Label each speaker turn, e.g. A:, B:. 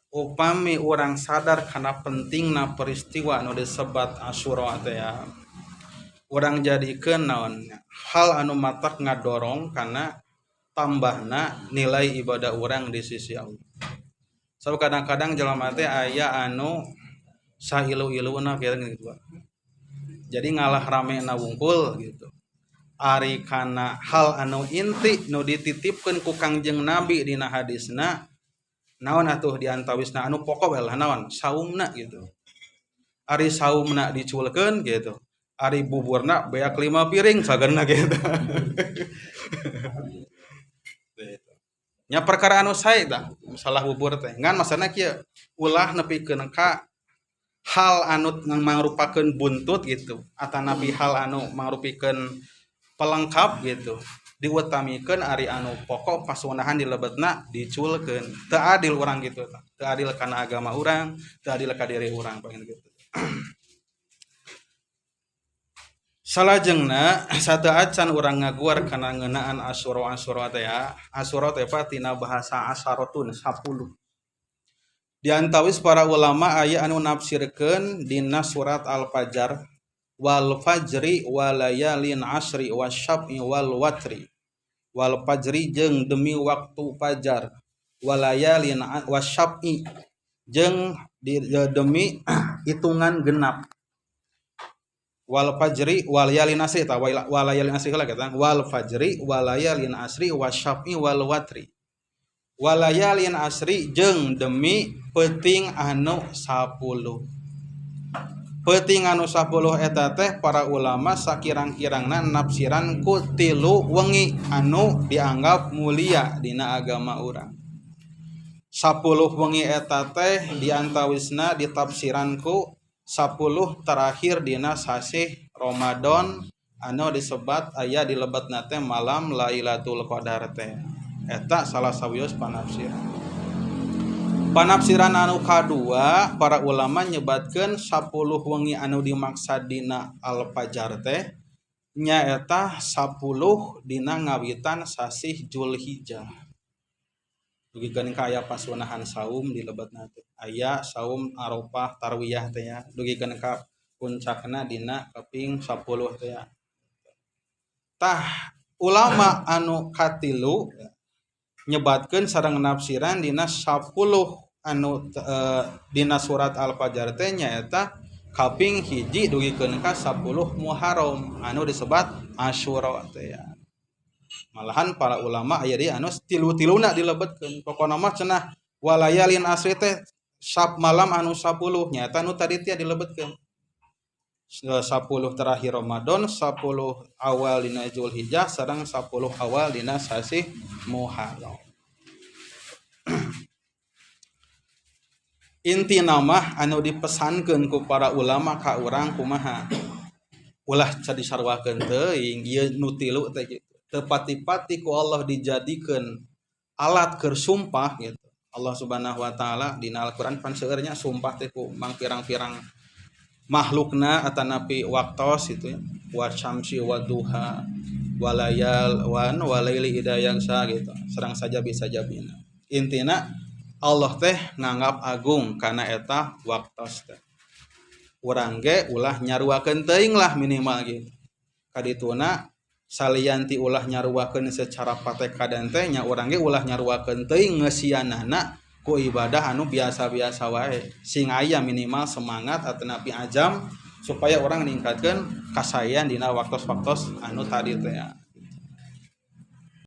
A: Upami urang sadar kana pentingna peristiwa anu disebat Asyura teh ya, urang jadikeun naon hal anu matak ngadorong kana tambahna nilai ibadah urang di sisi Allah. Sabab kadang-kadang jelema teh aya anu sailu-iluna kieu gitu. Jadi ngalah ramena wungkul gitu. Ari kana hal anu inti nu dititipkeun ku Kangjeng Nabi dina hadisna naon atuh diantawisna anu pokok we lah naon saumna gitu. Ari saumna diculkeun gitu. Ari buburna beak 5 piring sageuna gitu. Nya perkara anu sae tah masalah bubur teh. Ngan masalahna kieu ulah nepikeun ka hal anu mangrupakeun buntut gitu atanapi hal anu mangrupikeun pelengkap gitu. Diutamikeun ari anu pokok pasunahan dilebetna diculkeun. Teu adil urang gitu tah. Teu adil kana agama urang, teu adil ka diri urang pengen gitu. Salajengna sateuacan urang ngaguar kana ngeunaan Asyura-Asyura teh ya. Asyura teh tina bahasa asyaratun 10. Diantawis para ulama aya anu nafsirkeun dina surat Al-Fajr wal fajri walayalin asri wasyaf'i wal watri. Wal fajri jeung demi waktu fajar, walayalin wasyaf'i jeung demi hitungan genap. Wal fajri walayalin asri ta walayalin asri heula kita. Wal fajri walayalin asri wasyaf'i wal watri. Walayalin asri jeung demi peuting anu 10. Peuting anu 10 eta teh para ulama sakirang-kirangna nafsiran ku tilu wengi anu dianggap mulia dina agama urang. 10 wengi eta teh diantawisna ditafsiran ku 10 terakhir dina sasih Ramadan anu disebat aya di lebetna teh malam Lailatul Qadar teh. Eta salah sawios panafsiran. Panafsiran anu kadua para ulama nyebatkeun 10 wengi anu dimaksad dina Al-Fajar teh nyaeta 10 dina ngawitan sasih Julhijjah. Dugikeun ka aya pasunahan saum di lebetna teh. Aya saum Arafah Tarwiyah teh ya. Dugikeun ka puncakna dina kaping 10 teh ya. Tah ulama anu katilu nyebatkeun sareng nafsiran dina 10 anu dina surat Al-Fajr teh nyaeta kaping 1 dugikeun ka 10 Muharram anu disebat Asyura teh ya. Malahan para ulama aya deui anu tilu-tiluna dilebetkeun. Pokona mah cenah walayalin asri teh sab malam anu 10 nyaeta nu tadi teh dilebetkeun. 10 terakhir Ramadan, 10 awal dina Zulhijjah, sareng 10 awal dina sasih Muharram. Inti nama anu dipesankeun ku para ulama ka urang kumaha? Ulah disarwakeun teuing ieu nu tilu teh gitu. Teu pati-pati ku Allah dijadikeun alat keur sumpah gitu. Allah Subhanahu wa taala dina Al-Qur'an pan seueurnya sumpah teh ku mangpirang-pirang makhlukna atanapi waktos itu ya, wa syamsi wa duha walayal wan walaili idza yaghsha gitu. Serang saja bisa jabina. Intina Allah teh nganggap agung kana eta waktos teh. Urang ge ulah nyaruakeun teuing lah minimal gitu. Kadituna salianti ulah nyaruakeun secara patekadan teh nya urang ge ulah nyaruakeun teuing ngeusianana ku ibadah anu biasa-biasa wae. Sing aya minimal semangat atanapi ajam supaya orang ningkatkeun kasayan dina waktos-waktos anu tadi teh.